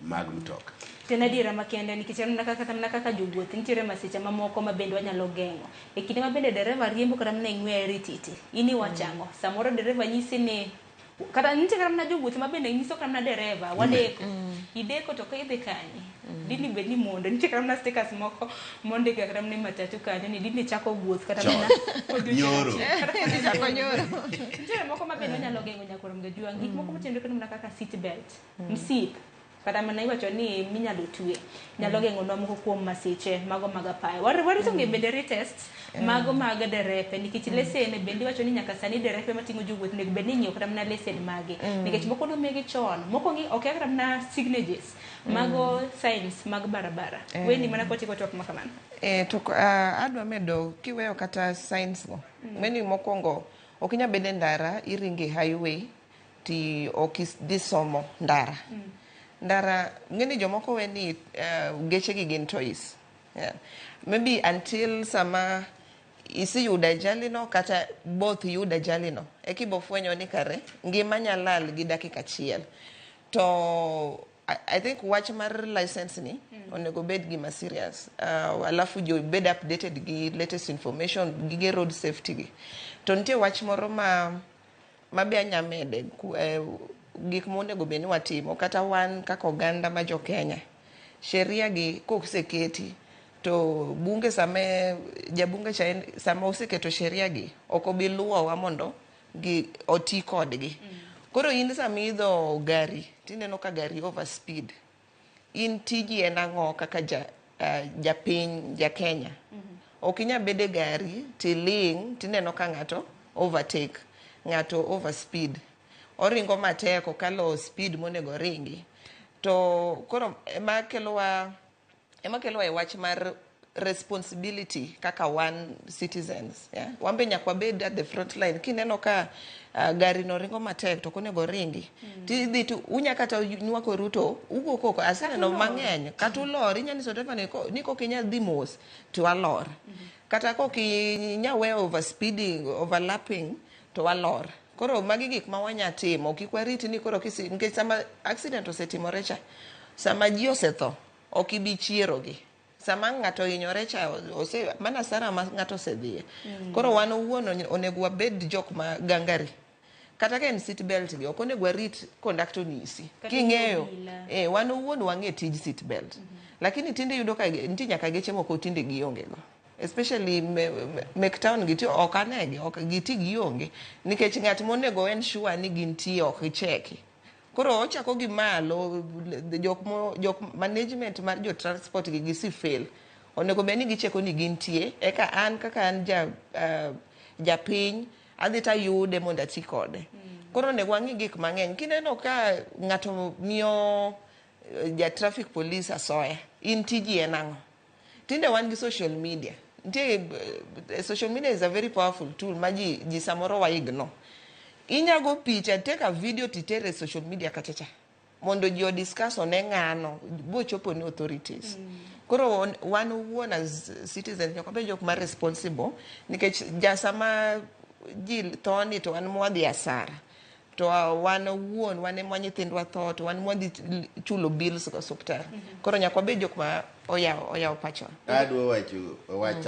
Mag mtoka. To en adiera makende nikech en mana kaka mana kaka jowuoth nitiere masiche mamoko ma bende wanyalo geng'o. E kinde ma bende dereva riembo kata mana e ng'we rititi, in iwacho ang'o? Samoro dereva nyisi ni kata nitie kata mana jowuoth ma bende nyiso kata mana dereva wadeko. Ideko to ka idhi kanye? Dini bed ni mondo nitie kata mana stickers moko mondiki kata mana e matatu kanyo ni dini chako wuoth kata mana Chon. Nyoro. Chako nyoro. Nitiere moko ma bende wanyalo geng'o nyakwar Mgajwang'. Gik moko motenore kata mana kaka seat belt, msip kata mana iwacho ni minyalo twe nyalo geng'onwa moko kuom masiche mago mag apaya. Warito ng'e bende retest mago mag derepe nikech lesen bende iwacho ni nyaka sani derepe mating'o jowuoth onego bed ni ing'iyo kata mana lesen magi nikech moko nomigi chon moko ng'i okia kata mana signages mago signs mag barabara. Weni mana kotieko twak ma kamano. To adwa medo kiweyo kata signs go. Ng'eni mokwongo ok inyal bedo e ndara iringo e highway ti ok idhi somo ndara. Ndara ng'eni jomoko we ni geche gi gin toys. Yeah. Maybe until sama iseyudo ajali no kata both yudo ajali no eka ibo fwenyo ni kare ngima nya lal gi dakika achiel. To I think wach mar license ni onego bed gima serious. Alafu jo bed updated gi latest information gige road safety gi. To nitie wach moro ma be anya mede gik monego bed ni watimo kata wan kaka oganda ma jo Kenya. Sheria gi koseketi to bunge sama jabunge cha en sama oseketo sheria gi ok obi luwowa mondo gi oti kodgi. Koro in sama iidho gari tineno ka gari over speed in tiji en ang'o kaka japiny ja Kenya? Ok inyal bedo e gari tiling' tineno ka ng'ato overtake, ng'ato over speed. Oringo matek okalo speed monego oringi. To koro ema kelowa e wach mar responsibility kaka wan citizens. Yeah? Wan be nyaka wabed at the front line. Kineno ka gari no ringo matek to ok onego oringi. Tidhi to unya kata nywako to ugo koko aseneno mang'eny kata ulor inya nyiso dereva ni kok inyal dhi mos to alor. Kata kok inya weyo over speeding, overlapping to walor. Koro magi gik ma wanya timo kik warit ni koro kisi nikech sama accident osetimore cha sama ji osetho ok ibi chierogi. Sama ng'ato ohinyore cha ose mana asara ma ng'ato osedhiye. Koro wan owuon onego wabed jok ma gangari. Kata ka en seat belt gi ok onego warit conductor onyisi. Kata King'eyo obila. Wan owuon wang'e tij seat belt. Lakini tinde iyudo ka nitie nyaka geche moko tinde gionge go. Especially mek town gi ti ok anegi ok giti gionge nikech ng'at monego ensure ni gintie ok icheki. Koro ochako gi malo jok management mar jo transport gi gisi fail. Onego bed ni gicheko ni gintie eka an kaka an japiny adhi tayude mondo ati kode. Koro onego wang'i gik mang'eny. Kineno ka ng'ato miyo ja traffic police asoya, in tiji en ang'o? Tinde wan gi social media. Nitie social media is a very powerful tool ma ji samoro wa ignore. Inya go picha, take a video titere e social media kacha cha mondo ji o discuss one ng'ano bochopo ne authorities. Koro wan owuon as citizens nyaka wabed jok ma responsible nikech ja sama ji tho ni to wan mwadhi asara. To wan owuon wan ema nyithindwa tho to wan mwadhi chulo bills go osuptal. Koro nyaka wabed jok ma oyawo pachwa. Adwa wacho wach.